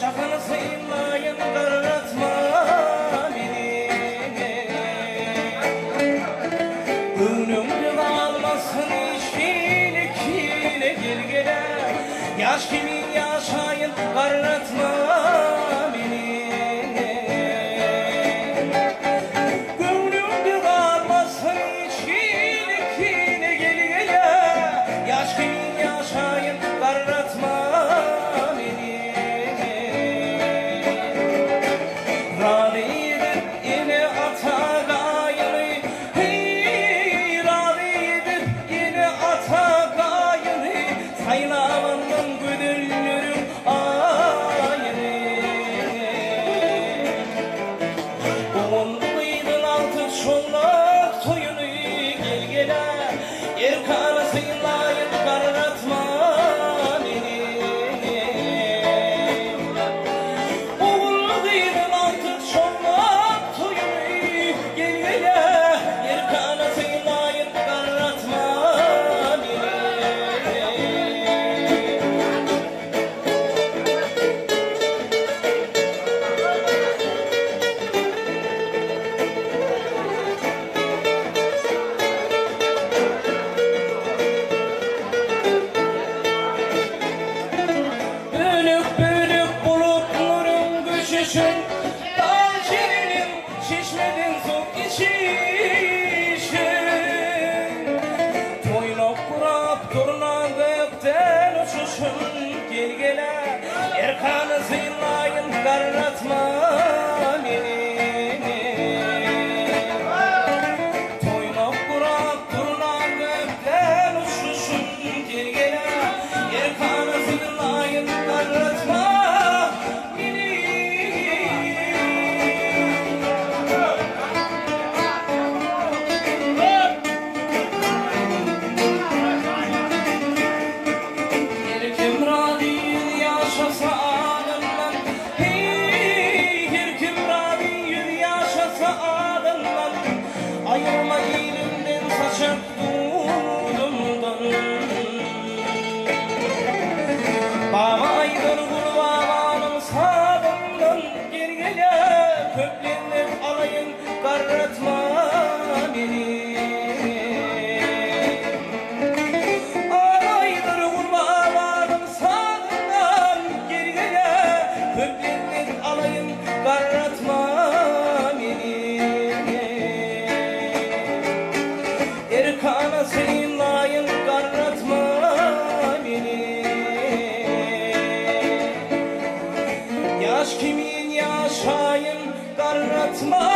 Çakany synlaýyn garratma meni. Göwnüňde galmasyn hiç kine gel gele. Ýaş kimin ýaşaýyn garratma meni. Göwnüňde galmasyn hiç kine gel gele. Ýaş kimin ýaşaýyn garratma meni. Razy edip ene-ata gaýyny, Heý, razy edip ene-ata gaýyny, Saýlap aldym gözelleriň aýyny. Ogul-gyzyň alty çonak toýuny Gel-gel-ä, erkana synlaýyn garratma meni. Ogul-gyzyň alty çonak toýuny Gel-gel-ä, erkana synlaýyn garratma meni. Bölek-bölek bulutlaryň göçüşin, Dag jeliniň çeşmeden suw içişin. Toýnak gurap durna gökden uçuşyn, Gel-gel-ä, erkana synlaýyn, garratma meni. Toýnak gurap durna gökden uçuşyn, Gel-gel-ä, erkana synlaýyn, garratma meni. Her kim razy ýüz ýaşasa adamdan, Heý, her kim razy ýüz ýaşasa adamdan, Aýyrma ilimden saçak dudumdan. Baba aýdar Gulbabanyň sazyndan, Gel-gel-ä, köplenmek alaýyn, garratma meni. Aýdyr Gulbabanyň sazyndan, Gel-gel-ä, köplenmek alaýyn, garratma meni. Erkana synlaýyn, garratma meni. Ýaş kimin ýaşaýyn, garratma.